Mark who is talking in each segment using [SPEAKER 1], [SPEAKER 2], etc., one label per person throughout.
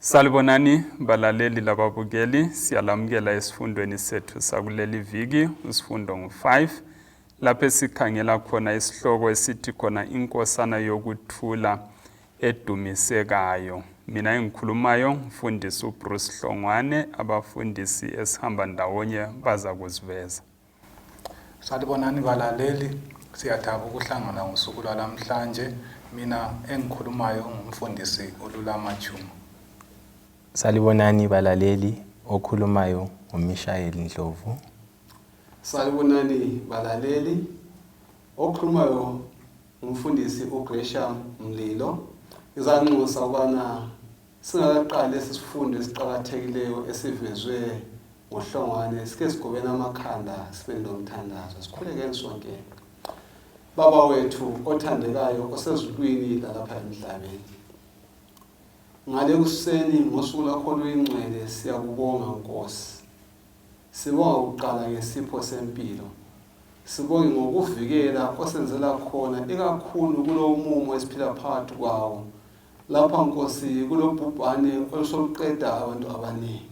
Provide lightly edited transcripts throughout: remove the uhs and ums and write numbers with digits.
[SPEAKER 1] Salibonani balaleli lababukeli, siyalamukela esifundweni sethu sakuleli viki, isifundo ngu-5, lapho esikhangela khona isihloko esithi khona inkosana yokuthula edumisekayo. Mina engikhulumayo mfundisi uBruce Hlongwane, abafundisi esihamba ndawonye baza kuziveza.
[SPEAKER 2] Salibonani balaleli, siyathaba ukuhlangana ngosuku lwalamhlanje. Mina engikhulumayo ngumfundisi uLulama Tshuma.
[SPEAKER 3] Salibonani balaleli, okhulumayo nguMishayeli Ndlovu.
[SPEAKER 4] Salibonani balaleli, okhulumayo ngumfundisi uGresham Mlilo. Ngizanxusa ukubana singakaqali lesi sifundo esiqakathekileyo esivezwe ngoHlongwane sike sigobeni amakhanda sibe lomthandazo. Sikhulekeni sonke. Baba wethu othandekayo osezulwini lalapha emhlabeni, ngale kuseni ngosuku lwakho oluyingcwele siyakubonga Nkosi. Sibonga kuqala ngesipho sempilo. Sibonge ngokuvikela osenzela khona ikakhulu kulowo mumo esiphila phakathi kwawo. Lapha Nkosi kulobhubhane olusoluqeda abantu abaningi.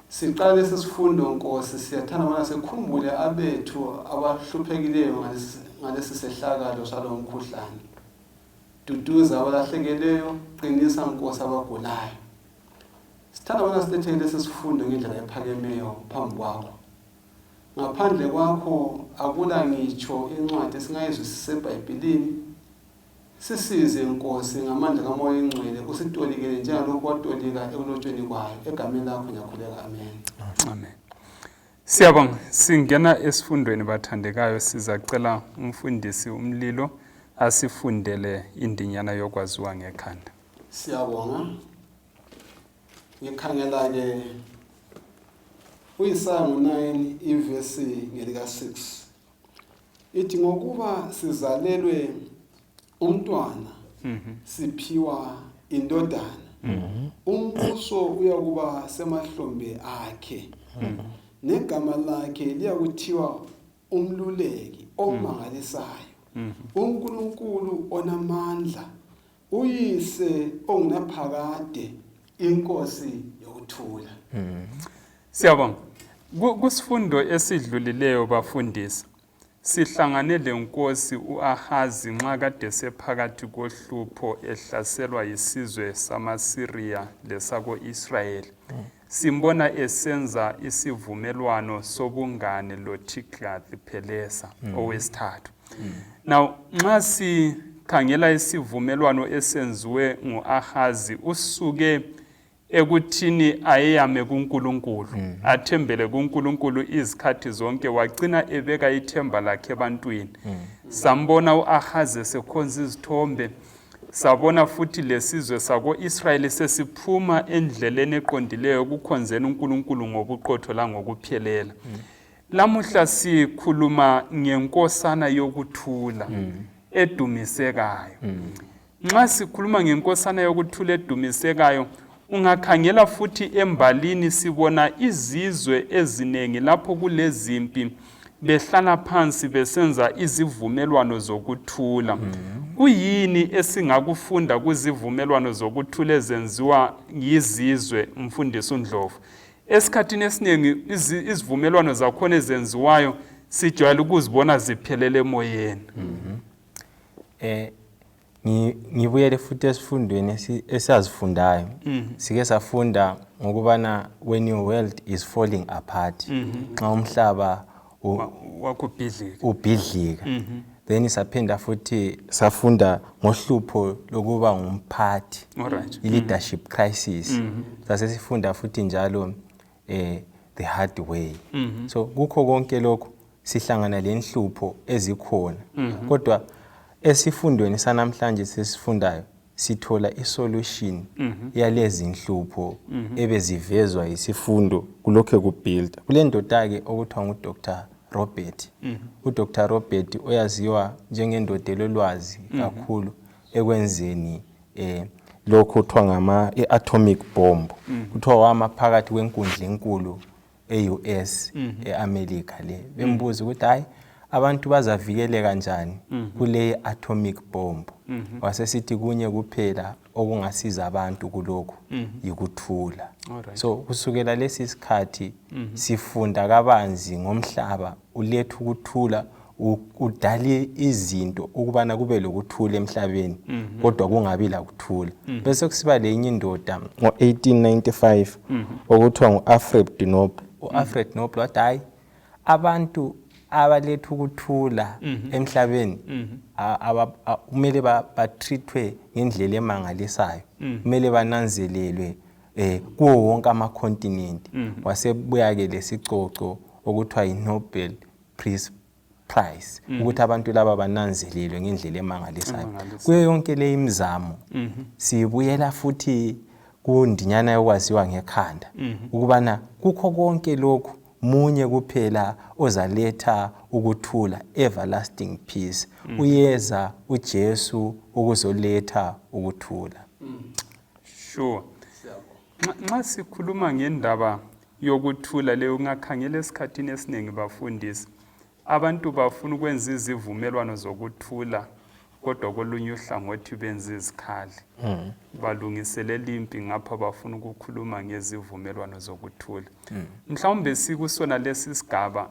[SPEAKER 4] Siqala lesi sifundo Nkosi, siyathanda ukubana sikhumbule abethu abahluphekileyo ngalesi sehlakalo salo mkhuhlane. Duduza abalahlekelweyo, qinisa Nkosi abagulayo. Sithanda ukubana silethele lesi sifundo ngendlela ephakemeyo phambi kwakho. Ngaphandle kwakho akula ngitsho incwadi esingayizwisisa eBhayibhilini. Sisize Nkosi ngamandla kaMoya oyiNgcwele usitolikele njengalokhu watolika ekulotshweni kwayo. Egameni lakho ngiyakhuleka, amen.
[SPEAKER 1] Amen. Siyabonga. Singena esifundweni bathandekayo, sizacela umfundisi uMlilo asifundele indinyana yokwaziwa ngekhanda.
[SPEAKER 4] Siyabonga. Ngikhangela ke uIsaya ngo-9 ivesi ngelika-6 ithi ngokuba sizalelwe umntwana siphiwa indodana umbuso uyakuba semahlombe akhe negama lakhe liyakuthiwa umluleki omangalisayo uNkulunkulu onamandla uyise ongunaphakade inkosi yokuthula.
[SPEAKER 1] Siyabonga. Kusifundo esidlulileyo bafundisi, sihlangane lenkosi uAhazi nxa kade sephakathi kohlupho ehlaselwa yisizwe samaSiriya lesako-Israyeli. Simbona esenza isivumelwano sobungane loTiglath-Pilesa owesithathu. Now nxa sikhangela isivumelwano esenziwe nguAhazi, usuke ekuthini ayeyame kuNkulunkulu, athembele kuNkulunkulu izikhathi zonke, wacina ebeka ithemba lakhe ebantwini. Sambona uAhazi esekhonza izithombe, sabona futhi lesizwe sako-Israyeli sesiphuma endleleni eqondileyo kukhonzeni uNkulunkulu ngobuqotho langokuphelela. Lamuhla sikhuluma ngenkosana yokuthula edumisekayo. Nxa sikhuluma ngenkosana yokuthula edumisekayo, ungakhangela futhi embalini sibona izizwe ezinengi lapho kulezimpi behlala phansi besenza izivumelwano zokuthula. Kuyini esingakufunda kuzivumelwano zokuthula ezenziwa yizizwe, mfundisi uNdlovu? Esikhathini esiningi izivumelwano zakhona ezenziwayo sijwayele ukuzibona ziphelele emoyeni.
[SPEAKER 3] Ngibuyele futhi esifundweni esazifundayo. Sike safunda ngokubana when your world is falling apart, nxa umhlaba
[SPEAKER 1] wakho ubhidlika,
[SPEAKER 3] ubhidlika. Then saphinda futhi safunda ngohlupho lokuba ngumphathi, i-leadership crisis. Sasesifunda futhi njalo the hard way. So kukho konke lokho sihlangana lenhlupho ezikhona. Kodwa esifundweni sanamhlanje sesifundayo sithola isolution yalezi nhlupho ebezivezwa yisifundo kulokhe kubuilda. Kule ndoda-ke okuthiwa nguDr Robert. UDr Robert oyaziwa njengendoda elolwazi kakhulu ekwenzeni lokho kuthiwa ngama i-atomic bomb. Kuthiwa wama phakathi kwenkundla enkulu e-US, e-America le. Bembuza ukuthi hayi Abantu bazavikeleka njani kule atomic bomb? Wasesithi kunye kuphela okungasiza abantu kulokhu, yikuthula. So kusukela lesi sikhathi sifunda kabanzi ngomhlaba uletha ukuthula, udale izinto ukubana kube lokuthula emhlabeni, kodwa kungabi lakuthula. Bese kusiba lenye indoda ngo-1895 okuthiwa ngu-Alfred Nobel. U-Alfred Nobel wathi hayi, abantu abaletha ukuthula emhlabeni kumele ba-treatwe ngendlela emangalisayo, kumele bananzelelwe kuwo wonke ama-continent. Wasebuya-ke lesicoco okuthiwa yi-Nobel Peace Prize, ukuthi abantu laba bananzelelwe ngendlela emangalisayo.
[SPEAKER 1] Emangalisayo.
[SPEAKER 3] Kuyo yonke le imizamo sibuyela futhi kundinyana yokwaziwa ngekhanda, ukubana kukho konke lokhu munye kuphela ozaletha ukuthula, everlasting peace. Uyeza uJesu ukuzoletha ukuthula.
[SPEAKER 1] Sure. Nxa sikhuluma ngendaba yokuthula leyo, ungakhangela esikhathini esiningi bafundisi, abantu bafuna ukwenza izivumelwano zokuthula, kodwa kolunye uhlangothi benza izikhali, balungiselela impi, ngapha bafuna ukukhuluma ngezivumelwano zokuthula. Mhlawumbe sikusona lesi sigaba,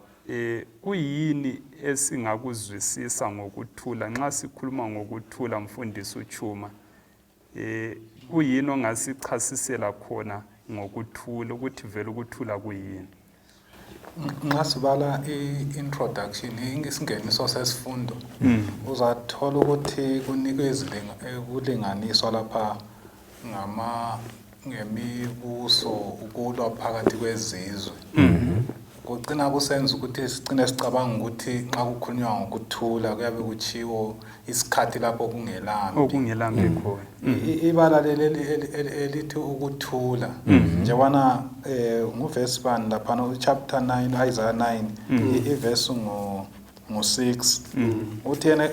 [SPEAKER 1] kuyini esingakuzwisisa ngokuthula? Nxa sikhuluma ngokuthula, mfundisi uChuma, kuyini ongasichasisela khona ngokuthula, ukuthi vele ukuthula kuyini?
[SPEAKER 2] Nxa sibala i-introduction, isingeniso sesifundo, uzathola ukuthi kunikwe ukulinganiswa lapha ngama ngemibuso, ukulwa phakathi kwezizwe. Kugcina kusenza ukuthi sicine sicabanga ukuthi nxa kukhulunywa ngokuthula kuyabe kutshiwo isikhathi lapho kungelampi.
[SPEAKER 1] Okungelampi khona.
[SPEAKER 2] Ibala leli elithi ukuthula, njengobana nguvesi bani laphana, chapter 9, Isaiah 9, ivesi ngu-6, uthi yena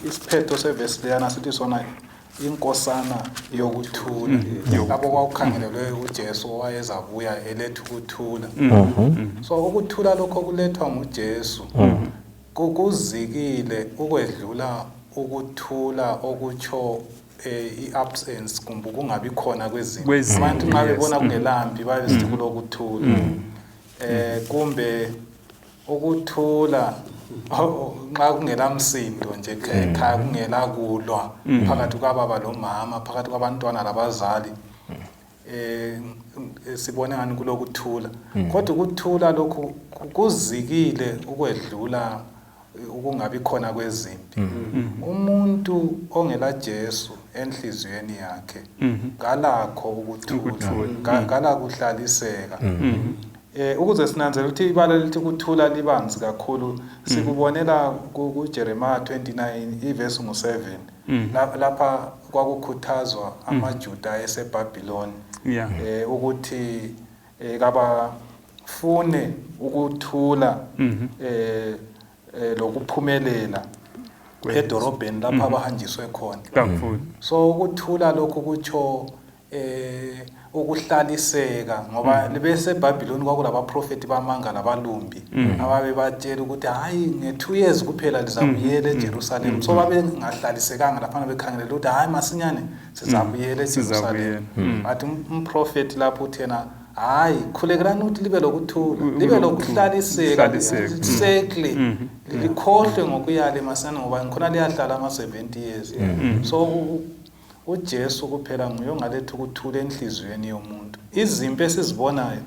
[SPEAKER 2] isiphetho sevesi leyana sithi sona inkosana yokuthula, lapho kwakukhangelelwe uJesu owayezabuya eletha ukuthula. So ukuthula lokho kulethwa nguJesu kuzikile ukwedlula ukuthula okutsho i-absence kumbe ukungabi khona kwezinto.
[SPEAKER 1] Kwezinto,
[SPEAKER 2] Abantu nxa bebona kungelampi babe besithi kulokuthula, kumbe ukuthula nxa kungela msindo nje ekhaya, kungela kulwa phakathi kwababa lomama, phakathi kwabantwana labazali, sibone ngani kulokuthula. Kodwa ukuthula lokhu kuzikile ukwedlula ukungabi khona kwezimpi. Umuntu ongela Jesu enhliziyweni yakhe kalakho ukuthula,
[SPEAKER 1] Ukuthula.
[SPEAKER 2] Kalakuhlaliseka. Ukuze sinanzele ukuthi ibala lithi ukuthula libanzi kakhulu, sikubonela kuJeremiah 29 ivesi ngu-7. Lapha kwakukhuthazwa amaJuda eseBhabhiloni ukuthi kabafune ukuthula lokuphumelela edorobheni lapho abahanjiswe khona.
[SPEAKER 1] Kakhulu.
[SPEAKER 2] So ukuthula lokhu kutsho ukuhlaliseka, ngoba bese eBhabhiloni kwakulabaprofeti bamanga labalumbi ababe batshela ukuthi hayi, nge-2 years kuphela lizabuyela eJerusalem. So babengahlalisekanga laphana, bekhangelela ukuthi hayi, masinyane sizabuyela eJerusalem.
[SPEAKER 1] Sizabuyela.
[SPEAKER 2] Bathi umprofeti lapho uthi yena hayi, khulekelani ukuthi libe lokuthula, libe lokuhlaliseka,
[SPEAKER 1] Ukuhlaliseka.
[SPEAKER 2] Sekle likhohlwe ngokuyale masinyane, ngoba ngikhona liyahlala ama-70 years. So uJesu kuphela nguye ongaletha ukuthula enhliziyweni yomuntu. Izimpi esizibonayo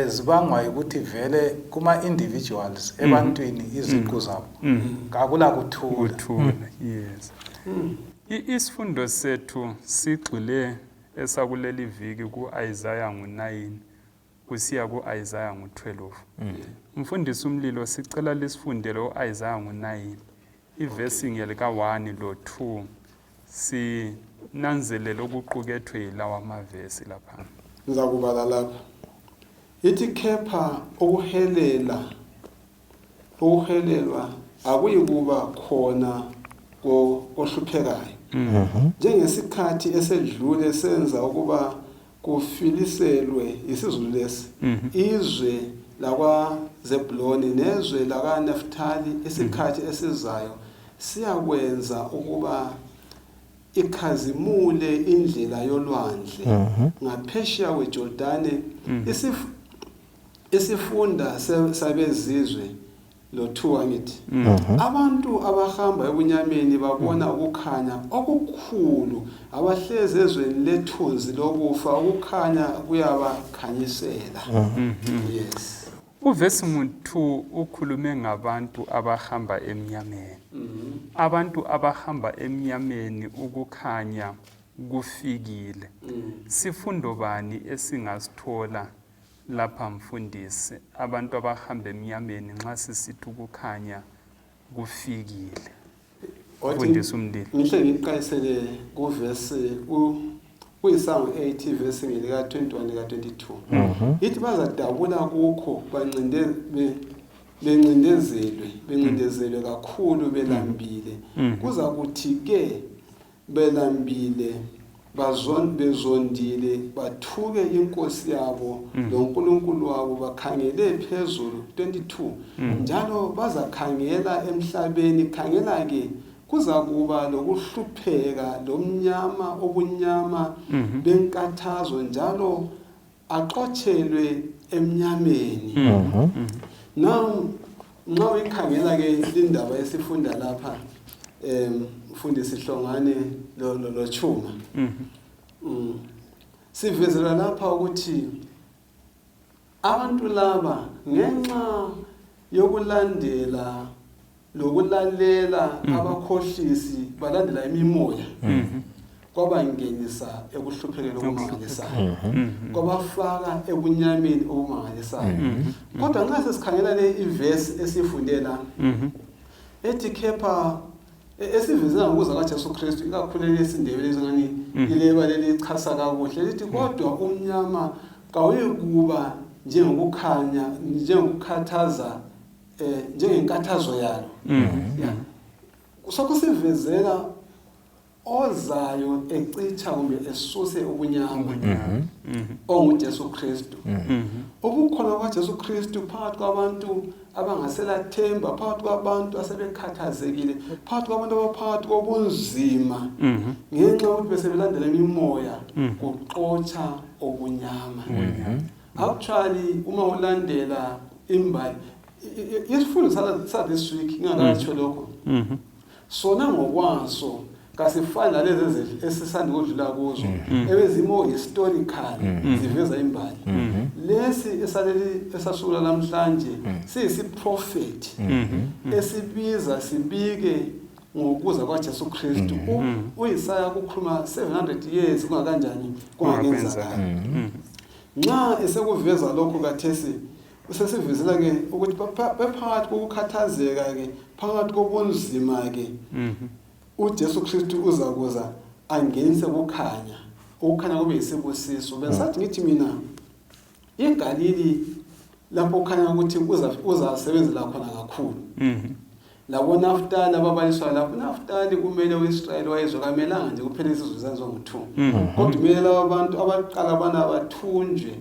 [SPEAKER 2] zibangwa ukuthi vele kuma individuals, ebantwini iziqu zabo, kakula kuthula.
[SPEAKER 1] Ukuthula, yes. Isifundo sethu sigxile esakuleli viki ku-Isaiah ngu-9 kusiya ku-Isaiah ngu-12. Mfundisi uMlilo, sicela lisifundele u-Isaiah ngu-9 ivesi ngelika-1 lo-2, sinanzelele okuqukethwe yilawa amavesi lapha.
[SPEAKER 4] Ngizakubala lapha. Ithi kepha ukuhelelwa akuyikuba khona kohluphekayo. Njengesikhathi esedlule senza ukuba kufiliselwe, isiZulu lesi, izwe lakwaZebuloni nezwe lakaNeftali isikhathi esizayo siyakwenza ukuba ikhazimule indlela yolwandle ngaphesheya kweJordani, isifunda sabezizwe lo-2. Angithi abantu abahamba ebunyameni babona ukukhanya okukhulu, abahlezi ezweni lethunzi lokufa ukukhanya kuyabakhanyisela. Yes.
[SPEAKER 1] Uvesi ngu-2 ukhulume ngabantu abahamba emnyameni. Abantu abahamba emnyameni, ukukhanya kufikile. Sifundo bani esingasithola lapha, mfundisi? Abantu abahamba emnyameni, nxa sisithi ukukhanya kufikile. Mfundisi uMlilo.
[SPEAKER 4] Ngihle ngiqalisele kuvesi kuyisango 8, ivesi ngelika 21 lika 22. Ithi bazadabula kukho bancinde bencindezelwe kakhulu, belambile. Kuza kuthi ke belambile, bezondile, bathuke inkosi yabo loNkulunkulu wabo, bakhangele phezulu. 22, njalo bazakhangela emhlabeni, khangela ke, kuzakuba lokuhlupheka lomnyama, obunyama benkathazo, njalo axotshelwe emnyameni. Now nxa uyikhangela ke indaba esifunda lapha, mfundisi Hlongwane loChuma, sivezela lapha ukuthi abantu laba, ngenxa yokulandela lokulalela abakhohlisi, balandela imimoya, kwabangenisa ekuhluphekeni okumangalisayo, kwabafaka ebunyameni obumangalisayo. Kodwa nxa sesikhangela le ivesi esifunde la, ethi khepha esivezela ngokuza kaJesu Kristu, ikakhulu lesiNdebele ngani ileba lelichasa kakuhle, lithi kodwa umnyama kawuyikuba njengokukhanya, njengokukhathaza, njengenkathazo yalo. Yeah, sokusivezela ozayo ecitsha kumbe esuse ubunyama, onguJesu Kristu. Ubukhona kwaJesu Kristu phakathi kwabantu abangaselathemba, phakathi kwabantu asebekhathazekile, phakathi kwabantu abaphakathi kobunzima ngenxa yokuthi besebelandela imimoya, kuxotsha obunyama. Actually, uma ulandela imbali, isifundo sa this week, ngingakatsho lokho, sona ngokwaso kasifani nalezi esisanda ukudlula kuzo, ebezimo historical, ziveza imbali. Lesi esaleli esasukula namhlanje siyisiprofeti esibiza sibike ngokuza kwaJesu Kristu. uIsaya kukhuluma 700 years kungakanjani, kungakenzakali. Nxa esekuveza lokhu kathesi, usesivezela ke ukuthi bephakathi kokukhathazeka ke, phakathi kobunzima ke, uJesu Kristu uzakuza angenise ukukhanya, ukukhanya kube yisibusiso. Bengisathi ngithi mina iGalili lapho kukhanya ukuthi uzasebenzela khona kakhulu, labo Naftali ababaliswa lapho. Naftali kumele uIsrayeli wayezwe, kamelanga nje kuphela isizwe zenziwa ngu-2, kodwa kumele laba bantu abaqala bana bathunjwe,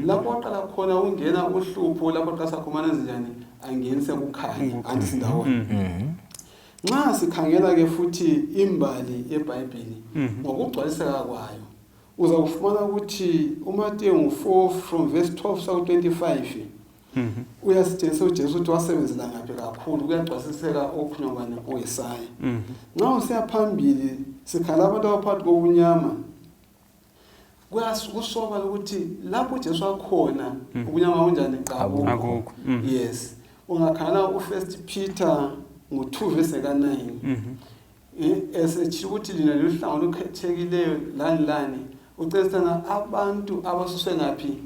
[SPEAKER 4] lapho waqala khona ungena uhlupho, lapho qasa khona zinjani, angenise kukhanya anti sindawonye. Nxa sikhangela ke futhi imbali yeBhayibhili ngokugcwaliseka kwayo, uza kufumana ukuthi uMateyu ngu-4 from verse 12 saku-25 uyasitshengisa uJesu ukuthi wasebenzela ngaphi kakhulu. Kuyagcwaliseka okukhulunywa ngubani? UIsaya. Nxa usiya phambili, sikhala abantu abaphakathi kobunyama. Kusobala ukuthi lapho uJesu akhona, ubunyama kunjani? Qabukho.
[SPEAKER 1] Akukho.
[SPEAKER 4] Yes, ungakhangela uFirst Peter ngu-2 verse ka-9, esetshiya ukuthi lina luhlango olukhethekileyo, lani lani, ucesana abantu abasuswe ngaphi?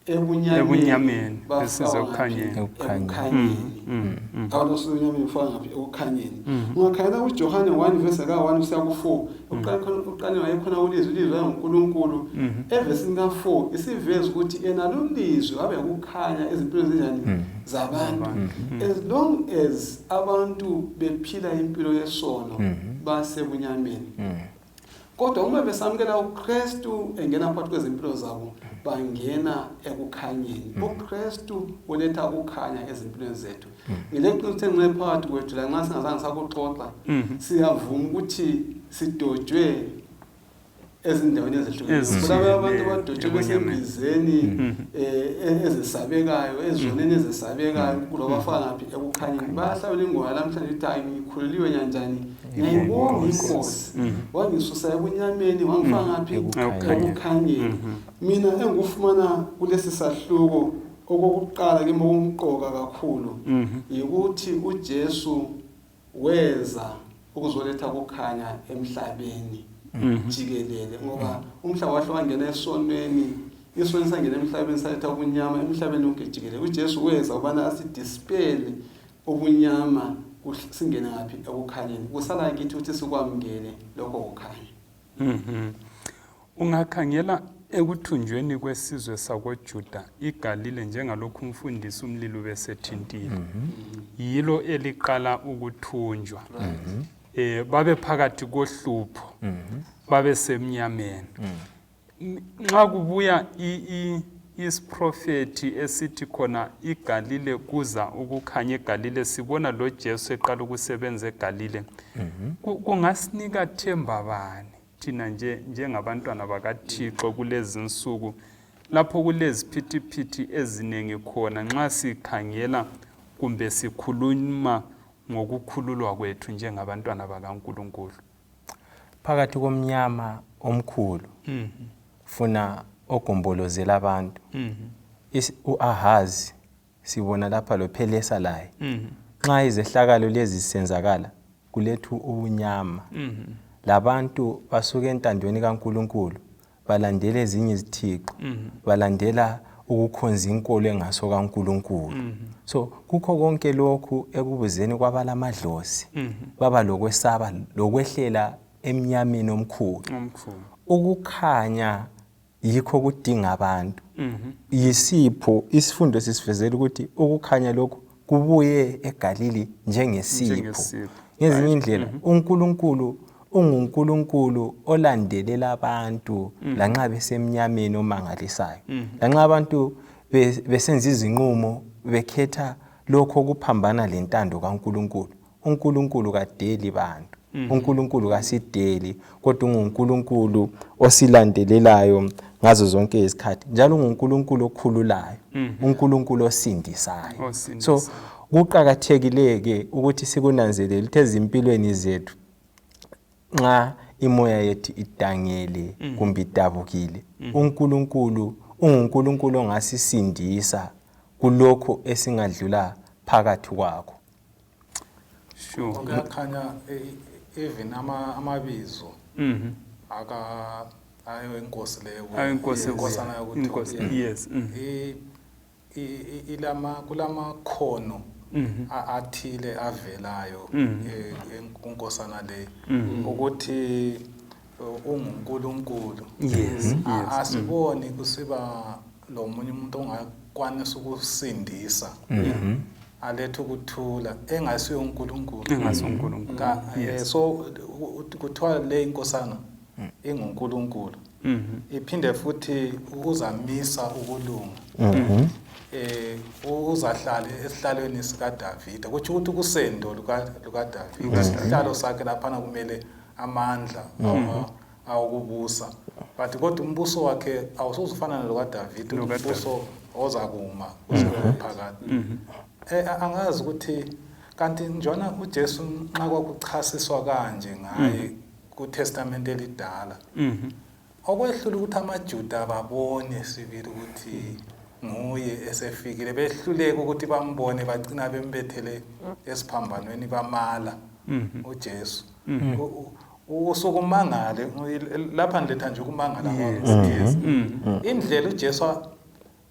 [SPEAKER 1] Ebunyameni,
[SPEAKER 4] bafakwa
[SPEAKER 1] besiza ekukhanyeni.
[SPEAKER 4] ngaphi?
[SPEAKER 3] Ekukhanyeni.
[SPEAKER 4] Ekukhanyeni. Abantu abasuswe ebunyameni bafakwa ngaphi? Ekukhanyeni. Ungakhangela uJohane 1 verse ka-1 usiya ku-4, uqale wayekhona ulizwi, ilizwi wayenguNkulunkulu. Evesini ka-4 isiveza ukuthi yena lulizwi wabe ukukhanya ezimpilweni zinjani? Zabantu. As long as abantu bephila impilo yesono, basebunyameni. Kodwa uma besamukela uKristu engena phakathi kwezimpilo zabo, bangena ekukhanyeni. UKristu uletha ukukhanya ezimpilweni zethu. Ngileqiniso enxe phakathi kwethu la, nxa singazange sakuxoxa, siyavuma ukuthi sidojwe ezindaweni ezehlukeneyo. Kulaba abantu abadojwe besembizeni ezesabekayo, ezoneni ezesabekayo, kulobafaka ngaphi ekukhanyeni. Bayahlabela ingoma lamhlanje ithi, hayi, ngikhululiwe nyanjani, ngiyayibonga iNkosi, wangisusa ebunyameni wangifaka ngaphi ekukhanyeni. Mina engikufumana kulesi sahluko okokuqala kimi okumqoka kakhulu yikuthi uJesu weza ukuzoletha ukukhanya emhlabeni jikelele, ngoba umhlaba wahle wangena esonweni, isono sangena emhlabeni saletha ubunyama emhlabeni wonke jikelele. UJesu weza ukubana asidispele ubunyama, singene ngaphi ekukhanyeni. Kusala kithi ukuthi sikwamukele lokho kukhanya.
[SPEAKER 1] Ungakhangela ekuthunjweni kwesizwe sakoJuda, iGalile, njengalokhu umfundisi umlilo besethintile, yilo eliqala ukuthunjwa. Babe phakathi kohlupho, babe semnyameni. Nxa kubuya isiprofethi esithi khona iGalile kuza ukukhanya eGalile, sibona lo Jesu eqala ukusebenza eGalile. Kungasinika themba bani thina nje njengabantwana bakaThixo kulezi nsuku lapho kuleziphithiphithi eziningi khona, nxa sikhangela kumbe sikhuluma ngokukhululwa kwethu njengabantwana bakaNkulunkulu?
[SPEAKER 3] Phakathi komnyama omkhulu, funa ogombolozela abantu, uAhazi sibona lapha lophelesa laye. Nxa izehlakalo lezi zisenzakala, kulethu ubunyama, labantu basuka entandweni kaNkulunkulu, balandela ezinye izithixo, balandela ukukhonza inkolo engaso kaNkulunkulu. So kukho konke lokhu ekubuzeni kwabalamadlozi, baba lokwesaba lokwehlela emnyameni omkhulu. Ukukhanya yikho kudinga abantu. Yisipho isifundo sisivezela ukuthi ukukhanya lokhu kubuye eGalili njengesipho. Ngezinye indlela, uNkulunkulu unguNkulunkulu olandelela abantu lanxa besemnyameni omangalisayo, lanxa abantu besenza izinqumo bekhetha lokho okuphambana lentando kaNkulunkulu. uNkulunkulu kadeli bantu, uNkulunkulu kasideli, kodwa unguNkulunkulu osilandelelayo ngazo zonke izikhathi, njalo unguNkulunkulu okhululayo, uNkulunkulu osindisayo. So kuqakathekile-ke ukuthi sikunanzelele ukuthi ezimpilweni zethu, nxa imoya yethu idangele kumbe idabukile, uNkulunkulu unguNkulunkulu ongasisindisa kulokho esingadlula phakathi kwakho.
[SPEAKER 1] Sure.
[SPEAKER 2] Kuyakhanya even amabizo aka ayenkosi leyo,
[SPEAKER 1] ayenkosi,
[SPEAKER 2] inkosana yokuthi
[SPEAKER 1] inkosi, yes.
[SPEAKER 2] Ilama kulamakhono athile avelayo kunkosana le, ukuthi unguNkulunkulu. Asiboni kusiba lo munye umuntu ongakwanisa ukusindisa, alethe ukuthula, engasiyo uNkulunkulu.
[SPEAKER 1] Engasiyo uNkulunkulu.
[SPEAKER 2] So kuthiwa le inkosana inguNkulunkulu, iphinde futhi uzamisa ukulunga, uzahlala esihlalweni sikaDavida, kutsho ukuthi kusendo lukaDavida, isihlalo sakhe laphana kumele amandla awokubusa, but kodwa umbuso wakhe awusuzufana nalokaDavida, umbuso ozakuma kuze kube phakade. Angazi ukuthi kanti njona uJesu nxa kwakuchasiswa kanje ngaye kuTestament elidala, okwehlula ukuthi amaJuda babone sibili ukuthi nguye esefikile, behluleka ukuthi bambone, bagcina bembethele esiphambanweni, bamala uJesu. Usukumangale lapha, niletha nje ukumangala kwami. Indlela uJesu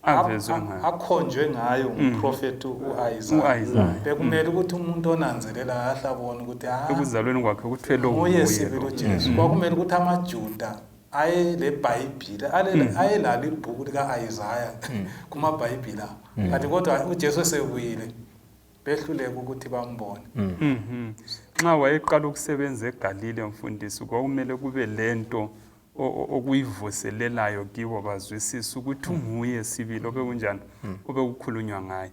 [SPEAKER 1] avezwe ngayo,
[SPEAKER 2] akhonjwe ngayo ngumprofethi uIsaiah,
[SPEAKER 1] u-Isaiah.
[SPEAKER 2] Bekumele ukuthi umuntu onanzelela ahle abone ukuthi ah,
[SPEAKER 1] ekuzalweni kwakhe kuthiwe lo
[SPEAKER 2] nguye
[SPEAKER 1] nguye
[SPEAKER 2] sibili
[SPEAKER 1] lo.
[SPEAKER 2] uJesu. Kwakumele ukuthi amaJuda ayelebhayibhili, ayelalo ibhuku lika-Isaya kumabhayibhili abo, kanti kodwa uJesu esebuyile. Behluleka ukuthi bambone.
[SPEAKER 1] Nxa wayeqala ukusebenza eGalile mfundisi, kwakumele kube lento okuyivuselelayo kibo, bazwisise ukuthi unguye sibili obekunjani, obekukhulunywa ngaye.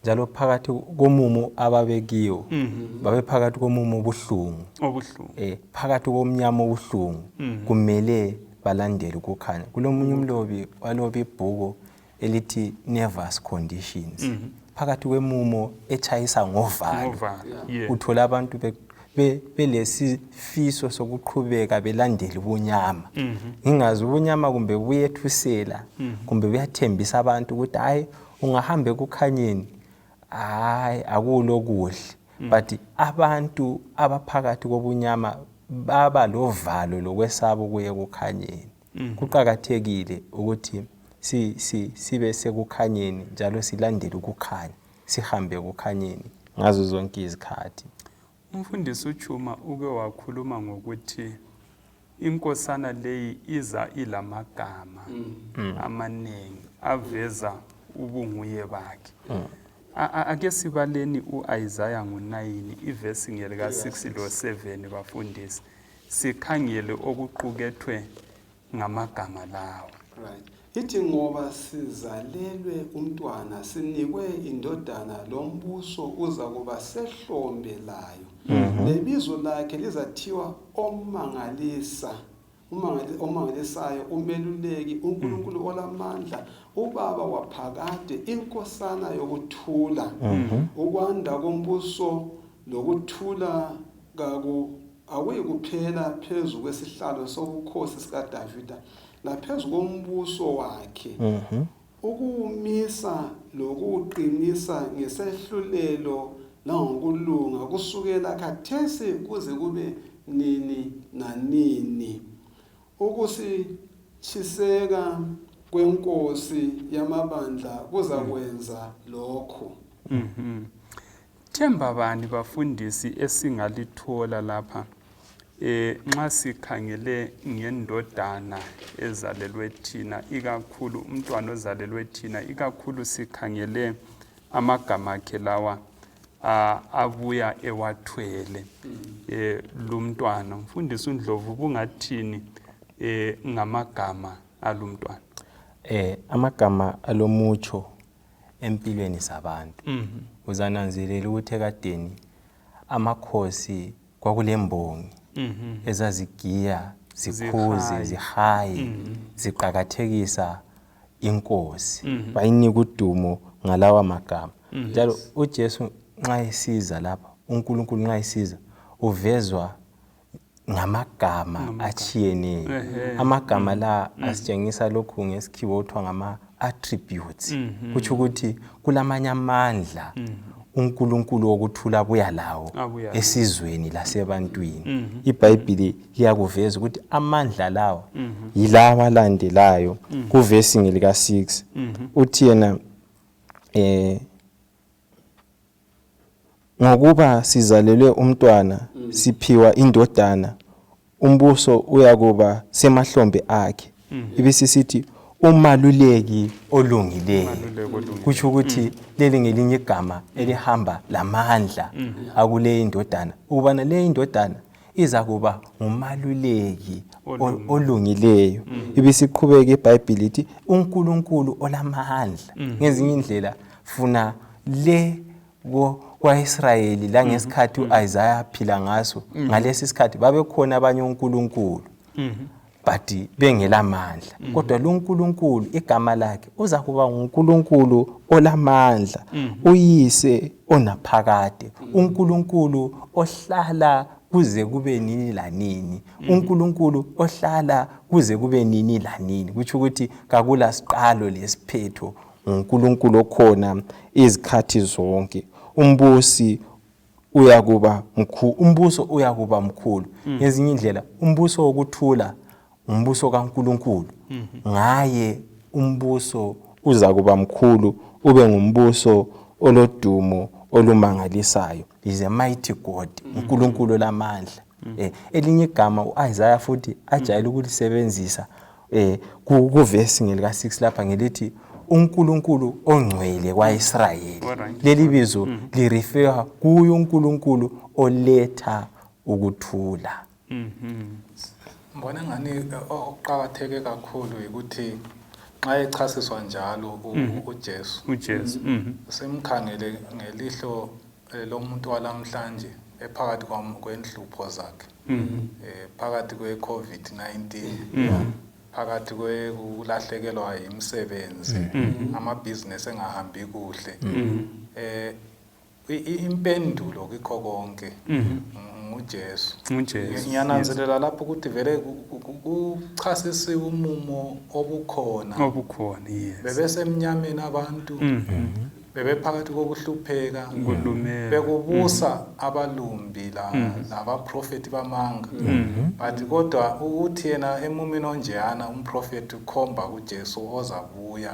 [SPEAKER 3] Njalo phakathi komumo ababekiwo, babephakathi komumo obuhlungu,
[SPEAKER 1] obuhlungu,
[SPEAKER 3] phakathi komnyama obuhlungu, kumele balandele ukukhanya. Kulomunye umlobi waloba ibhuku elithi Nervous Conditions. Phakathi kwemumo echayisa ngovalo, uthola abantu belesifiso sokuqhubeka belandela ubunyama. Ngingazi ubunyama kumbe buyethusela, kumbe buyathembisa abantu ukuthi hayi, ungahamba ekukhanyeni, hayi, akulokuhle. But abantu abaphakathi kobunyama baba lovalo lokwesaba ukuya ekukhanyeni. Kuqakathekile ukuthi sibe sekukhanyeni njalo silandele ukukhanya, sihambe ekukhanyeni ngazo zonke izikhathi.
[SPEAKER 1] Umfundisi uChuma uke wakhuluma ngokuthi inkosana leyi iza ilamagama amaningi aveza ubunguye bakhe. Ake sibaleni u-Isaya ngo-9 ivesi ngelika 6 lo-7 bafundisi, sikhangele okuqukethwe ngamagama lawo.
[SPEAKER 4] Right. Ithi ngoba sizalelwe umntwana, sinikwe indodana, lombuso uzakuba sehlombe layo. Lebizo lakhe lizathiwa Omangalisa, Omangalisayo, uMeluleki, uNkulunkulu olamandla, uBaba waphakade, iNkosana yokuthula. Ukwanda kombuso lokuthula akuyikuphela phezu kwesihlalo sobukhosi sikaDavida laphezu kombuso wakhe, ukuwumisa lokuwuqinisa ngesehlulelo langokulunga kusukela khathesi kuze kube nini nanini. Ukusitshiseka kweNkosi yamabandla kuzakwenza lokhu.
[SPEAKER 1] Themba bani bafundisi esingalithola lapha nxa sikhangele ngendodana ezalelwe thina, ikakhulu umntwana ozalelwe thina, ikakhulu sikhangele amagama akhe lawa abuya ewathwele lumntwana? Mfundisi uNdlovu, bungathini ngamagama alumntwana?
[SPEAKER 3] Amagama alomutsho empilweni zabantu. Uzananzelela ukuthi ekadeni amakhosi kwakulembongi ezazigiya, zikhuze, zihaye, ziqakathekisa inkosi, bayinika udumo ngalawa magama. Njalo uJesu nxa esiza lapha, uNkulunkulu nxa esiza uvezwa ngamagama atshiyeneyo. Amagama la asitshengisa lokhu ngesikhiwa okuthiwa ngama-attributes. Kutsho ukuthi kulamanye amandla uNkulunkulu wokuthula abuya lawo
[SPEAKER 1] Abuya lawo.
[SPEAKER 3] esizweni lasebantwini. IBhayibhili liyakuveza ukuthi amandla lawa yilawa alandelayo kuvesi ngelika-6. Uthi yena ngokuba sizalelwe umntwana, siphiwa indodana, umbuso uyakuba semahlombe akhe. Ibisisithi umaluleki olungileyo.
[SPEAKER 1] Umaluleki olungileyo.
[SPEAKER 3] Kutsho ukuthi leli ngelinye igama elihamba lamandla akule indodana, ukubana le indodana izakuba ngumaluleki olungileyo. Ibisiqhubeka iBhayibhili ithi uNkulunkulu olamandla. Ngezinye indlela funa le kwaIsrayeli la ngesikhathi uIsaiah aphila ngaso, ngalesi sikhathi babekhona abanye onkulunkulu but bengelamandla, kodwa lo Nkulunkulu igama lakhe uzakuba nguNkulunkulu olamandla, uyise onaphakade, uNkulunkulu ohlala kuze kube nini lanini, uNkulunkulu ohlala kuze kube nini lanini. Kutsho ukuthi kakula siqalo lesiphetho, nguNkulunkulu okhona izikhathi zonke. Umbusi uyakuba mkhulu, umbuso uyakuba mkhulu. Ngezinye indlela umbuso wokuthula umbuso kaNkulunkulu, ngaye umbuso uzakuba mkhulu, ube ngumbuso olodumo olumangalisayo. Is a mighty God, uNkulunkulu lamandla. Elinye igama uIsaiah futhi ajayele ukulisebenzisa kuvesi ngelika 6 lapha ngelithi uNkulunkulu ongcwele kwaIsrayeli. Leli bizo lirefera kuye uNkulunkulu oletha ukuthula.
[SPEAKER 2] Ngibona ngani okuqakatheke kakhulu ukuthi nxa echasiswa njalo uJesu
[SPEAKER 1] uJesu
[SPEAKER 2] simkhangele ngelihlo lomuntu walamhlanje ephakathi kwenhlupho zakhe, phakathi kwe-COVID-19, phakathi kwekulahlekelwa yimisebenzi, amabhizinesi engahambi kuhle, impendulo kikho konke nguJesu.
[SPEAKER 1] nguJesu.
[SPEAKER 2] Ngiyananzelela lapho ukuthi vele kuchasisiwe umumo obukhona.
[SPEAKER 1] Obukhona, yes.
[SPEAKER 2] Bebesemnyameni abantu, bebephakathi kokuhlupheka,
[SPEAKER 1] Kulumela.
[SPEAKER 2] bekubusa abalumbi labaprofethi bamanga. But kodwa ukuthi yena emumeni onjeyana umprofethi ukhomba kuJesu ozabuya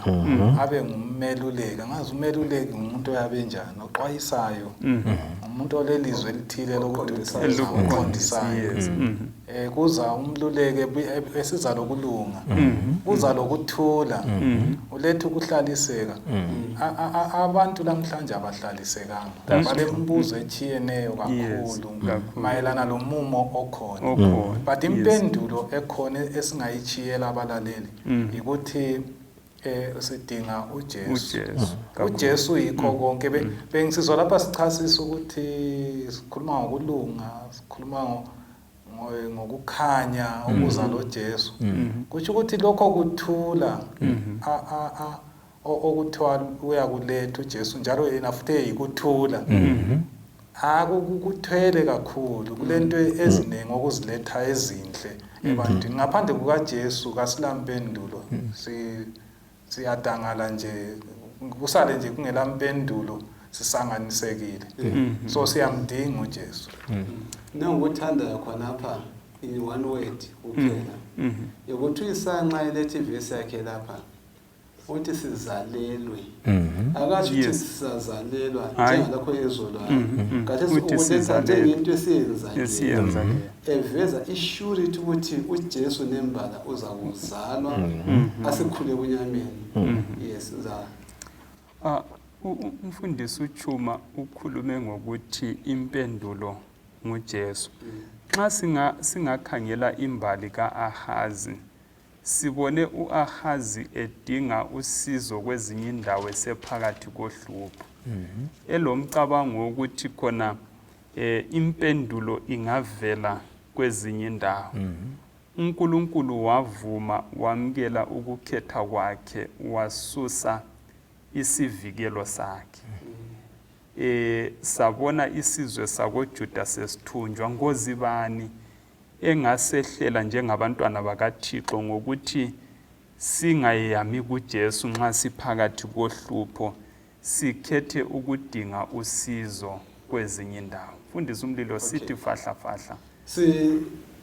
[SPEAKER 2] abe ngummeluleki. Angazi umeluleki ngumuntu oyabe njani, oxwayisayo, umuntu olelizwi elithile lokududuza, oqondisayo.
[SPEAKER 1] Yes.
[SPEAKER 2] Kuza umluleki esiza lokulunga, kuza lokuthula, uletha ukuhlaliseka. Abantu namhlanje abahlalisekanga, balembuzo etshiyeneyo kakhulu mayelana lomumo okhona. But impendulo ekhona esingayitshiyela abalaleli ukuthi sidinga uJesu.
[SPEAKER 1] uJesu.
[SPEAKER 2] uJesu yikho konke. Bengisizwa lapha sichasisa ukuthi sikhuluma ngokulunga, sikhuluma ngokukhanya okuza loJesu. Kusho ukuthi lokho kuthula okuthiwa uyakuletha uJesu, njalo yena futhi eyikuthula. Akukuthwele kakhulu kulento eziningi okuziletha ezinhle ebantwini. Ngaphandle kukaJesu kasilampendulo, siyadangala nje, kusale nje kungelampendulo, sisanganisekile. So siyamdinga uJesu.
[SPEAKER 4] Nangokuthandayo khonapha in one word kuphela yokuthi uIsaya nxa eletha ivesi yakhe lapha uthi sizalelwe. Akasho ukuthi sizazalelwa njengalokho ezolwayo. Kathi
[SPEAKER 1] Uthi
[SPEAKER 4] sikuletha
[SPEAKER 1] sizalelwe.
[SPEAKER 4] njengento esiyenzakele.
[SPEAKER 1] Esiyenzakele.
[SPEAKER 4] Eveza isurity ukuthi uJesu nembala uzakuzalwa asikhule ebunyameni. Yes, uza.
[SPEAKER 1] Umfundisi uChuma ukhulume ngokuthi impendulo nguJesu. Nxa singakhangela imbali kaAhazi, sibone uAhazi edinga usizo kwezinye indawo esephakathi kohlupho. Elomcabango wokuthi khona impendulo ingavela kwezinye indawo. uNkulunkulu wavuma, wamkela ukukhetha kwakhe, wasusa isivikelo sakhe. Sabona isizwe sakoJuda sesithunjwa ngozibani engasehlela njengabantwana bakaThixo ngokuthi singayami kuJesu nxa siphakathi kohlupho, sikhethe ukudinga usizo kwezinye indawo. Mfundisi uMlilo, sithi fahla fahla.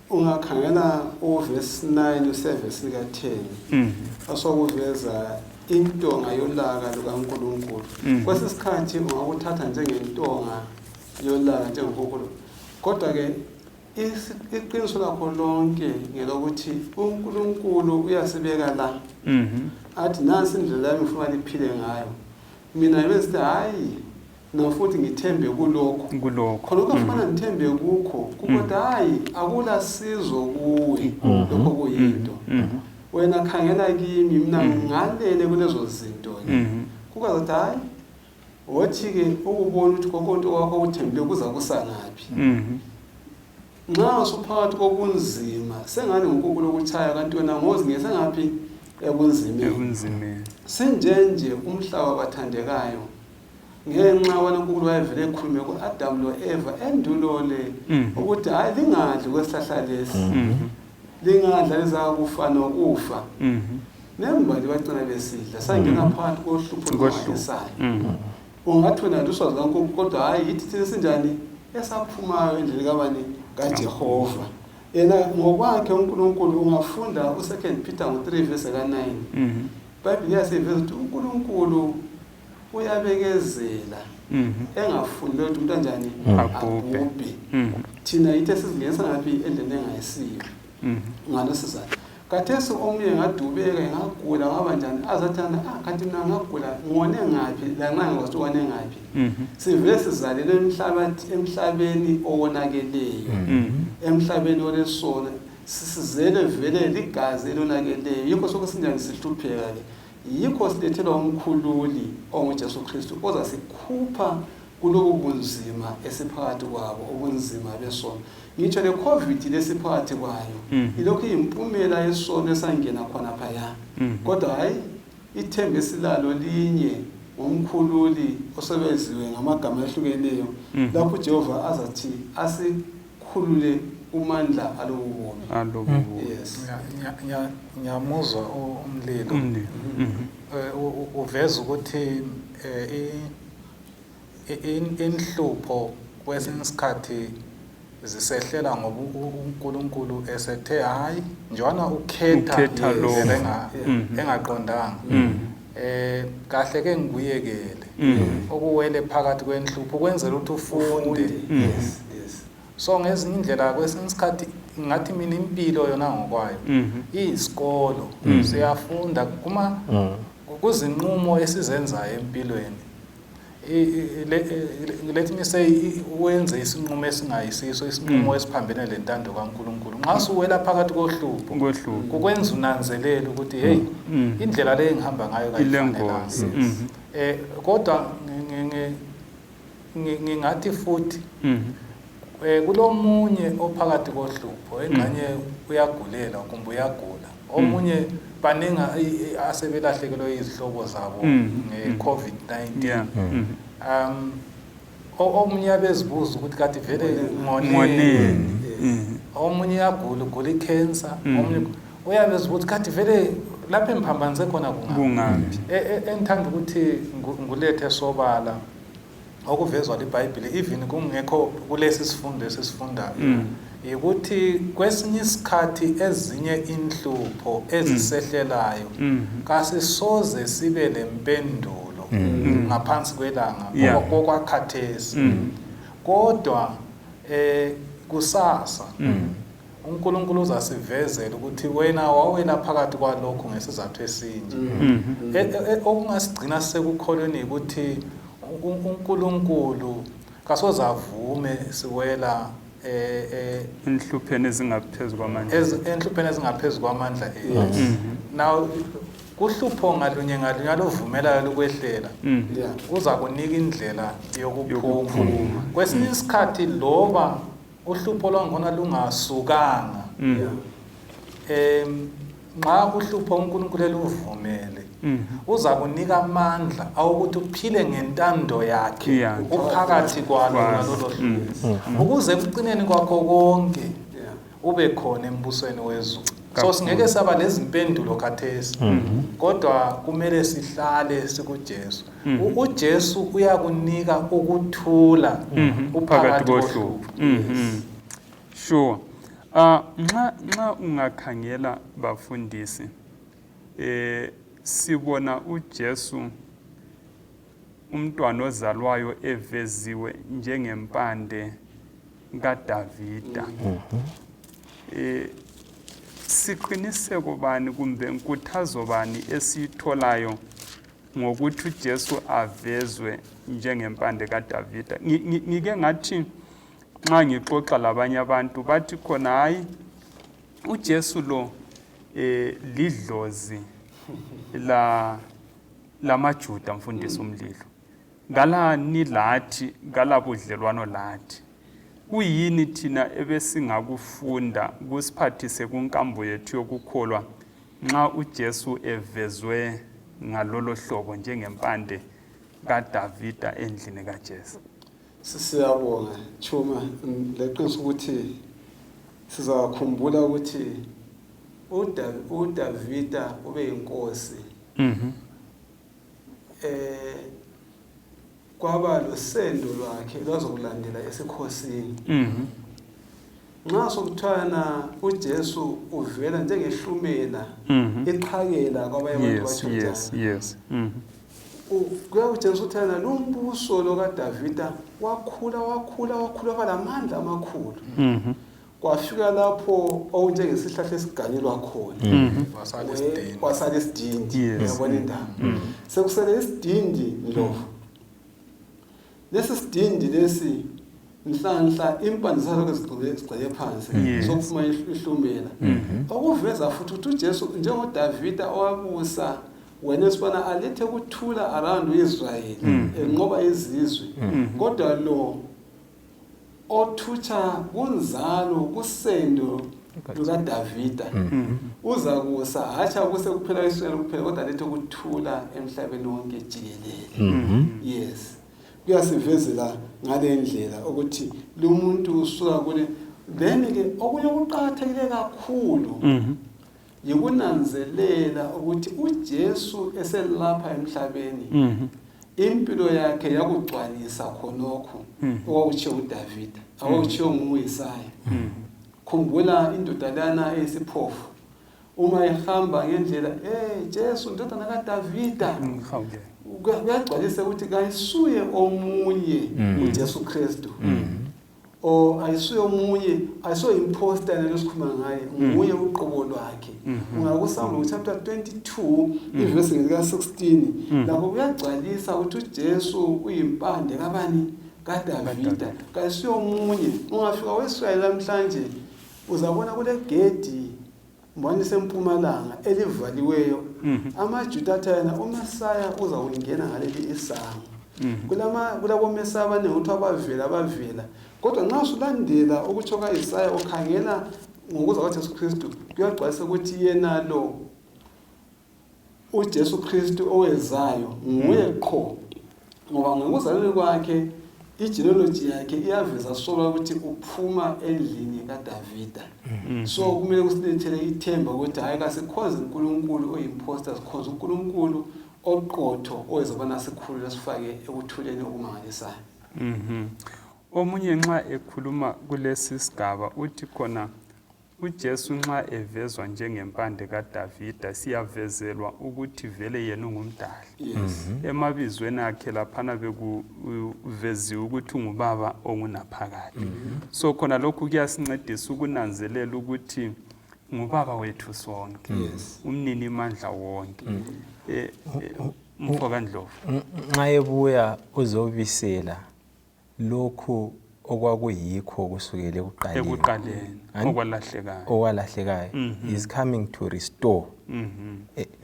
[SPEAKER 4] Ungakhangela uverse 9 useverse ka-10, asokuveza intonga yolaka lukaNkulunkulu. Kwesinye isikhathi ungakuthatha njengentonga yolaka njengoNkulunkulu, kodwa ke iqiniso lakho lonke ngelokuthi uNkulunkulu uyasibeka la. Athi nansi indlela yami ngifuna liphile ngayo. Mina ngibe hayi, nafuthi ngithembe kulokho.
[SPEAKER 1] Kulokho.
[SPEAKER 4] Khona lokho afana ngithembe kukho, kodwa hayi akula sizo kuwe lokho kuyinto. Wena khangela kimi, mina ngalele kulezo zinto ke. Kukazathi hayi, wothi ke ukubona ukuthi konke kwakho okuthembile kuza kusangaphi. Nxa usuphakathi kobunzima sengani nguNkulunkulu okuchaya, kanti wena ngozingese ngaphi ebunzimeni. Sinjenje umhlaba bathandekayo, ngenxa wena uNkulunkulu wayevele ekhulume ku-Adamu lo-Eva endulo le ukuthi hayi lingadli kwesihlahla lesi, lingadla lizakufa nokufa. Nembali bagcina besidla, sangena phakathi kohlupho olumangalisayo. Ungathi wena luswazi kaNkulunkulu, kodwa hayi yithi thina sinjani esaphumayo endleleni kabani kaJehova. Yena ngokwakhe uNkulunkulu, ungafunda u2 Peter ngo3 verse ka9, iBhayibheli iyasiveza ukuthi uNkulunkulu uyabekezela engafuni ukuthi umuntu anjani
[SPEAKER 1] abhubhe.
[SPEAKER 4] Thina yithi esizingenisa ngaphi endleleni engayisiyo. Ngalesizathu. Khathesi omunye ngadubeka, ngagula, ngaba njani, azathana, ah, kanti mina ngagula ngone ngaphi, lanxa ngikwazi wone ngaphi. Sivele sizalelwe emhlabeni owonakeleyo, emhlabeni olesono, sisizele vele ligazi elonakeleyo. Yikho sokho sinjani sihlupheka-ke. Yikho silethelwa umkhululi onguJesu Kristu ozasikhupha kulobu bunzima esiphakathi kwabo, ubunzima besono. Ngitsho le COVID lesiphakathi kwayo, ilokhu iyimpumela yesono esangena khona phaya. Kodwa hayi, ithemba esilalo linye ngomkhululi osebeziwe ngamagama ahlukeneyo, lapho uJehova azathi asikhulule kumandla alobu bubi.
[SPEAKER 1] Alobu bubi.
[SPEAKER 4] Yes.
[SPEAKER 2] Ngiyamuzwa uMlilo.
[SPEAKER 1] Umlilo.
[SPEAKER 2] Uveza ukuthi inhlupho kwesinye isikhathi zisehlela ngoba uNkulunkulu esethe hayi, njwana ukhetha
[SPEAKER 1] Ukhetha
[SPEAKER 2] indlela
[SPEAKER 1] lokho.
[SPEAKER 2] Engaqondanga. Kahle ke ngikuyekele. Okuwele phakathi kwenhlupho ukwenzela ukuthi ufunde.
[SPEAKER 4] Yes, yes.
[SPEAKER 2] So ngezinye indlela kwesinye isikhathi ngathi mina impilo yona ngokwayo iyisikolo, siyafunda kuma kuzinqumo esizenzayo empilweni. Let me say, wenze isinqumo esingayisiso, isinqumo esiphambene lentando kaNkulunkulu. Nxa suwela phakathi kohlupho,
[SPEAKER 1] Kohlupho.
[SPEAKER 2] kukwenza unanzelele ukuthi hey, indlela le engihamba ngayo kayifanelanga.
[SPEAKER 1] Ilengozi.
[SPEAKER 2] Kodwa ngingathi futhi kulomunye ophakathi kohlupho, engxenye uyagulela kumbe uyagula. Omunye baningi asebelahlekelwe izihlobo zabo nge-COVID-19. Omunye abezibuza ukuthi kade vele ngoneni.
[SPEAKER 1] Ngoneni.
[SPEAKER 2] Omunye uyagula, ugula i-cancer. Omunye uyabezibuza ukuthi kade vele lapho engiphambanise khona kungaphi.
[SPEAKER 1] Kungaphi.
[SPEAKER 2] Engithanda ukuthi ngulethe sobala okuvezwa liBhayibheli, even kungekho kulesi sifundo esisifundayo, ukuthi kwesinye isikhathi ezinye inhlupho ezisehlelayo kasisoze sibe lempendulo ngaphansi kwelanga kokwakhathesi. Kodwa kusasa uNkulunkulu uzasivezela ukuthi wena wawela phakathi kwalokhu ngesizathu esinje. Okungasigcina sekukholweni ukuthi uNkulunkulu kasozavume siwela
[SPEAKER 1] Enhlupheni ezingaphezu kwamandla.
[SPEAKER 2] Enhlupheni ezingaphezu kwamandla ethu. Now kuhlupho ngalunye ngalunye aluvumelayo lukwehlela, kuza kunika indlela yokuphuma.
[SPEAKER 1] Yokuphuma.
[SPEAKER 2] Kwesinye isikhathi loba uhlupho lwangkhona lungasukanga, nxa uhlupho uNkulunkulu eluvumele, uza kunika amandla awokuthi uphile ngentando yakhe uphakathi kwalo
[SPEAKER 1] Kwalo.
[SPEAKER 2] nalolo hlupho, ukuze ekucineni kwakho konke ube khona embusweni wezulu. So singeke saba lezimpendulo khathesi, kodwa kumele sihlale sikuJesu. UJesu uyakunika ukuthula uphakathi
[SPEAKER 1] Phakathi
[SPEAKER 2] kohlupho.
[SPEAKER 1] kohlupho. Sure. Nxa ungakhangela bafundisi, sibona uJesu umntwana ozalwayo eveziwe njengempande kaDavida. Siqiniseko bani kumbe nkuthazo bani esiyitholayo ngokuthi uJesu avezwe njengempande kaDavida? Ngike ngathi nxa ngixoxa labanye abantu bathi khona hayi uJesu lo lidlozi lamaJuda, mfundisi uMlilo, kalani lathi, kalabudlelwano lathi. Kuyini thina ebesingakufunda kusiphathise kunkambo yethu yokukholwa nxa uJesu evezwe ngalolo hlobo njengempande kaDavida endlini kaJesu?
[SPEAKER 4] Siyabonga Chuma, leqiniso ukuthi sizakhumbula ukuthi uDavida ube yinkosi. Kwaba losendo lwakhe lwazokulandela esikhosini. Nxa sokuthiwana uJesu uvela njengehlumela, iqhakela kwabanye abantu batsho njalo. Kuyakutshengisa ukuthi yena lo mbuso lo kaDavida wakhula, wakhula, wakhula, waba lamandla amakhulu. Kwafika lapho okunjengesihlahla esiganyelwa khona.
[SPEAKER 2] Kwasala isidindi.
[SPEAKER 4] Kwasala isidindi. Uyabona indaba. Sekusele isidindi, Ndlovu. Lesi sidindi lesi, nhlanhla impande zalokho zigcwele phansi, sokuphuma ihlumela, okuveza futhi ukuthi uJesu, njengoDavida owabusa wena esibona alethe ukuthula around uIsrael, enqoba izizwe, kodwa lo othutsha kunzalo, kusendo lukaDavida, uza kusa hatsha kuse kuphela Israel kuphela, kodwa alethe ukuthula emhlabeni wonke jikelele. Yes, kuyasivezela ngale ndlela ukuthi lo muntu usuka kule. Then ke okunye okuqakathekile kakhulu yikunanzelela ukuthi uJesu eselapha emhlabeni, impilo yakhe yakugcwalisa khonokho okwakutshiwo uDavida, okwakutshiwo nguIsaya. Khumbula indoda lana eyisiphofu, uma ihamba ngendlela, "Hey Jesu, ndodana kaDavida,"
[SPEAKER 1] Ngihawukele.
[SPEAKER 4] kuyagcwalisa ukuthi kayisuye omunye, uJesu Kristu o ayisuye omunye, ayisuye imposter lelo sikhuluma ngaye, nguye uqobo lwakhe. Ungakusambulo chapter 22 ivesi lika 16, lapho kuyagcwalisa ukuthi uJesu uyimpande kabani? KaDavida, kayisuye omunye. Ungafika weIsrayeli namhlanje, uzabona kule gedi mbani sempumalanga elivaliweyo. AmaJuda athi yena uMesaya uza kungena ngaleli isango. Kulabo Mesaya abaningi ukuthi abavela, kodwa nxa usulandela ukutsho kaIsaya, ukhangela ngokuza kwaJesu Kristu, kuyagcwalisa ukuthi yena lo uJesu Kristu owezayo nguye qho, ngoba ngokuzalweni kwakhe igenealogy yakhe iyaveza sola ukuthi uphuma endlini kaDavida. So kumele kusilethele ithemba ukuthi hayi, kasikhonze uNkulunkulu oyimposter, sikhonze uNkulunkulu oqotho owezobana sikhulule, sifake ekuthuleni okumangalisayo.
[SPEAKER 1] Omunye nxa ekhuluma kulesi sigaba uthi khona uJesu nxa evezwa njengempande kaDavida, siyavezelwa ukuthi vele yena ungumdali. Emabizweni akhe laphana bekuveziwe ukuthi ungubaba ongunaphakade. So khona lokhu kuyasincedisa ukunanzelela ukuthi ngubaba wethu sonke, umnini mandla wonke. Mfo kaNdlovu.
[SPEAKER 3] Nxa ebuya uzobisela lokhu okwakuyikho kusukela ekuqaleni.
[SPEAKER 1] Ekuqaleni.
[SPEAKER 3] Ani?
[SPEAKER 1] Okwalahlekayo.
[SPEAKER 3] Okwalahlekayo. Is coming to restore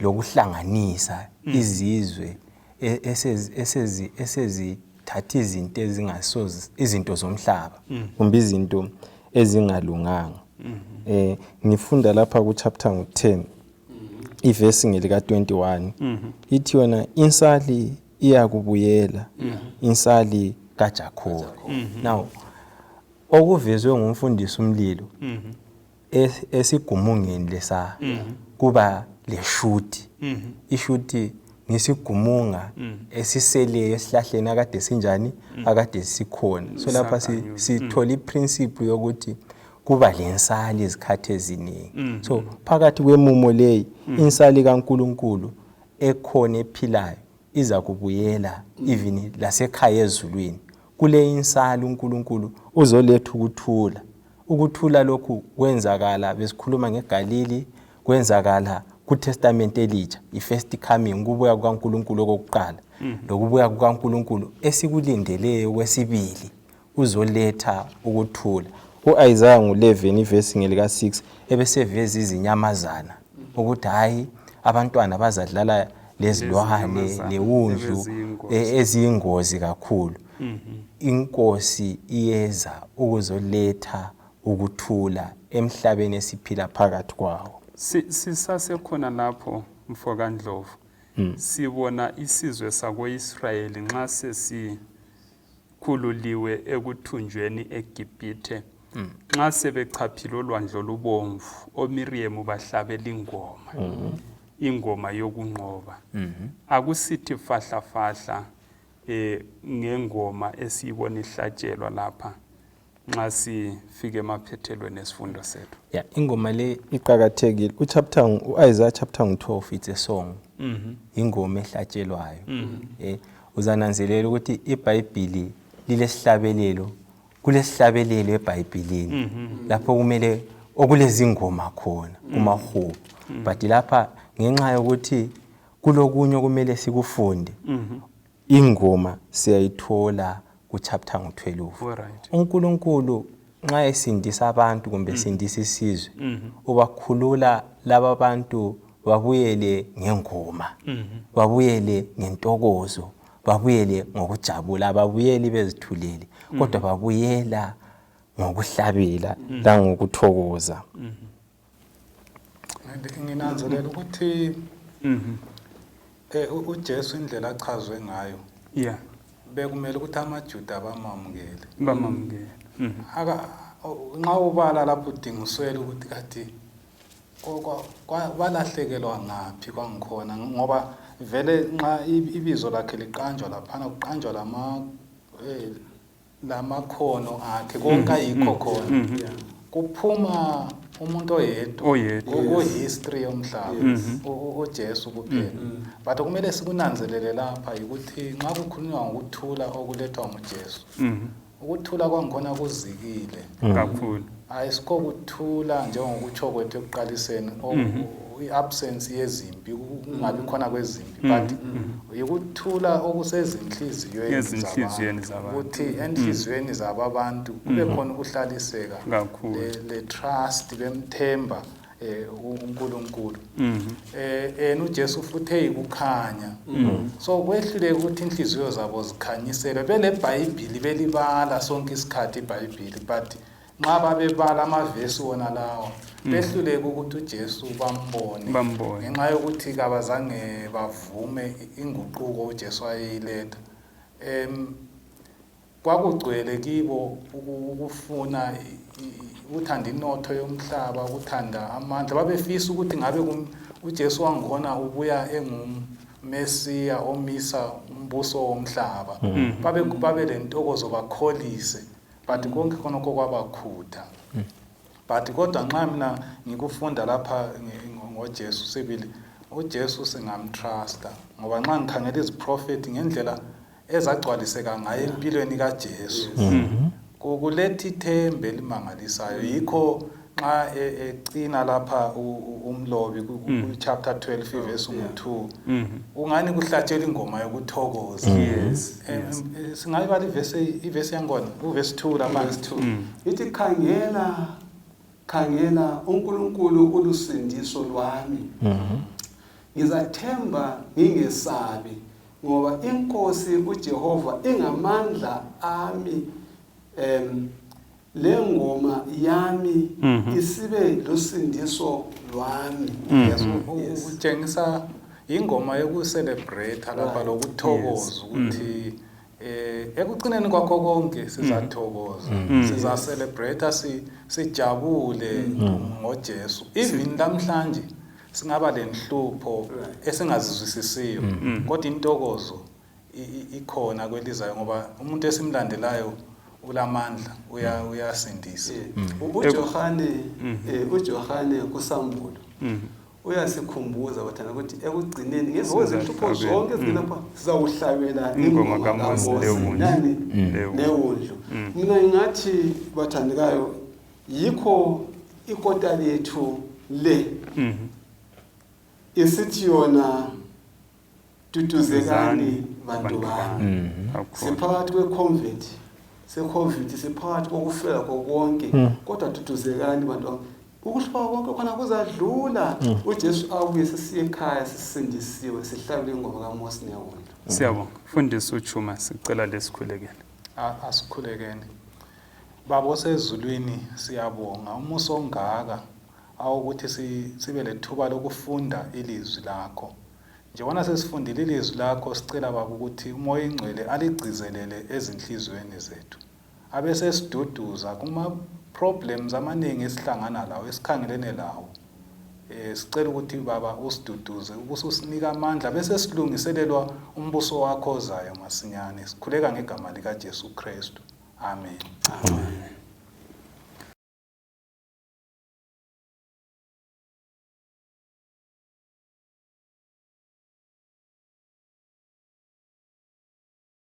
[SPEAKER 3] lokuhlanganisa izizwe esezithatha izinto ezingasozi, izinto zomhlaba kumbe izinto ezingalunganga. Ngifunda lapha ku chapter ngu-10 ivesi ngelika 21, ithi yona insali iyakubuyela, insali kaJakobe. Now okuvezwe ngumfundisi umlilo, esigumungeni lesa kuba leshuti. Ishuti ngisigumunga esiseleyo esihlahleni akade sinjani, akade sikhona. So lapha
[SPEAKER 1] Isaganyulwa.
[SPEAKER 3] sithola iprinciple yokuthi kuba lensali izikhathi eziningi. So phakathi kwemumo leyi, insali kaNkuluNkulu ekhona ephilayo iza kubuyela even lasekhaya ezulwini. Kule insali uNkulunkulu uzoletha ukuthula. Ukuthula lokhu kwenzakala, besikhuluma ngeGalili, kwenzakala kuTestament elitsha, i-first coming, ukubuya kukaNkulunkulu okokuqala, lokubuya kukaNkulunkulu esikulindeleyo kwesibili, uzoletha ukuthula. UIsaiah ngu-11 ivesi ngelika 6 ebeseveza izinyamazana ukuthi hayi, abantwana bazadlala lezilwane,
[SPEAKER 1] Lezinyamazana
[SPEAKER 3] lewundlu
[SPEAKER 1] ebeziyingozi.
[SPEAKER 3] Eziyingozi kakhulu. Inkosi iyeza ukuzoletha ukuthula emhlabeni esiphila phakathi kwawo.
[SPEAKER 1] Sisasekhona lapho, mfo kaNdlovu. Sibona isizwe sakoIsrayeli nxa sesikhululiwe ekuthunjweni eGibhithe. Nxa sebechaphile olwandle olubomvu, oMiriam bahlabela ingoma. Ingoma yokunqoba. Akusithi fahla fahla ngengoma esiyibona ihlatshelwa lapha nxa sifike emaphethelweni esifundo sethu.
[SPEAKER 3] Yeah, ingoma le iqakathekile. Uchapter uIsaiah chapter 12, it's a song. Ingoma ehlatshelwayo. Uzananzelela ukuthi iBhayibhili lilesihlabelelo. Kulesihlabelelo eBhayibhilini lapho kumele okulezingoma khona kumahubo, but lapha ngenxa yokuthi kulokunye okumele sikufunde, ingoma siyayithola ku-chapter ngu-12. UNkulunkulu nxa esindisa abantu kumbe esindisa isizwe, ubakhulula laba bantu babuyele ngengoma, babuyele ngentokozo, babuyele ngokujabula. Ababuyeli bezithulele, kodwa babuyela ngokuhlabela langokuthokoza.
[SPEAKER 2] Nginanzelela ukuthi uJesu indlela achazwe ngayo, bekumele ukuthi amaJuda bamamukele.
[SPEAKER 1] Bamamukele.
[SPEAKER 2] Aka nxa ubala lapho udinga uswele ukuthi kati balahlekelwa ngaphi kwangikhona, ngoba vele nxa ibizo lakhe liqanjwa laphana kuqanjwa lamakhono akhe konke ayikho khona, kuphuma umuntu oyedwa ku-history yomhlaba, uJesu kuphela. But kumele sikunanzelele lapha ukuthi nxa kukhulunywa ngokuthula okulethwa nguJesu, ukuthula kwangikhona kuzikile
[SPEAKER 1] kakhulu.
[SPEAKER 2] Ayisikho kuthula njengokutsho kwethu ekuqaliseni, i-absence yezimpi, kungabi khona kwezimpi, but yikuthula okusezinhliziyweni
[SPEAKER 1] Ezinhliziyweni zabantu.
[SPEAKER 2] Ukuthi enhliziyweni zababantu kube khona ukuhlaliseka
[SPEAKER 1] Kakhulu.
[SPEAKER 2] Le trust, bemthemba uNkulunkulu. Yena uJesu futhi eyikukhanya, so kwehluleka ukuthi inhliziyo zabo zikhanyiselwe. BeleBhayibhili, belibala sonke isikhathi iBhayibhili, but nxa babebala amavesi wona lawa, behluleka ukuthi uJesu bambone,
[SPEAKER 1] Bambone.
[SPEAKER 2] ngenxa yokuthi kabazange bavume inguquko uJesu ayeyiletha. Kwakugcwele kibo ukufuna ukuthanda inotho yomhlaba, ukuthanda amandla. Babefisa ukuthi ngabe uJesu wangikhona ubuya enguMesiya omisa umbuso womhlaba, babe lentokozo, bakholise, but konke khonokho kwabakhutha. But kodwa nxa mina ngikufunda lapha ngoJesu sibili, uJesu singamtrusta, ngoba nxa ngikhangela iziprofethi ngendlela ezagcwaliseka ngayo empilweni kaJesu, kuletha ithemba elimangalisayo. Yikho nxa ecina lapha umlobi ku-chapter 12 ivesi ngu-2, ungani kuhlatshelwa ingoma yokuthokoza. Singayibala ivesi yangona, uvesi 2 lapha.
[SPEAKER 4] Verse 2 ithi, "Khangela, khangela, uNkulunkulu ulusindiso lwami. Ngizathemba ngingesabi, ngoba inkosi uJehova ingamandla ami lengoma yami isibe lusindiso lwami."
[SPEAKER 2] Yes, utshengisa ingoma yokucelebrate lapha, lokuthokoza ukuthi ekucineni kwakho konke sizathokoza, sizacelebrate, sijabule ngoJesu. Even namhlanje singaba lenhlupho esingazizwisisiyo, kodwa intokozo ikhona kwelizayo, ngoba umuntu esimlandelayo ulamandla, uyasindisa.
[SPEAKER 4] uJohane kusambulo uyasikhumbuza bathana ukuthi ekugcineni, ngemva kwezinhlupho zonke ezilapha, sizawuhlabela
[SPEAKER 1] ingoma kaMose lewundlu.
[SPEAKER 4] Nani?
[SPEAKER 1] Lewundlu.
[SPEAKER 4] Newundlu. Mina ngingathi, bathandekayo, yikho ikota lethu le isithi yona, "Duduzekani bantu bami."
[SPEAKER 1] Kakhulu.
[SPEAKER 4] Siphakathi kwe-COVID, se-COVID, siphakathi kokufela konke, kodwa duduzekani bantu bami, ukuhlupha konke khona kuzadlula, uJesu abuye, sesiye ekhaya sisindisiwe, sihlabele ingoma kaMosi newundlu.
[SPEAKER 1] Siyabonga fundisa uChuma, sicela lesikhulekele.
[SPEAKER 2] Asikhulekeni. Baba osezulwini, siyabonga umusa ongaka awukuthi sibe lethuba lokufunda ilizwi lakho. Njengoba sesifundile ilizwi lakho, sicela Baba ukuthi uMoya Ingcwele aligcizelele ezinhliziyweni zethu, abe sesiduduza kuma problems amaningi esihlangana lawo, esikhangelene lawo. Sicela ukuthi Baba usiduduze, ubususinika amandla, bese silungiselelwa umbuso wakho ozayo masinyane. Sikhuleka ngegama lika Jesu Kristu, amen.
[SPEAKER 4] Amen.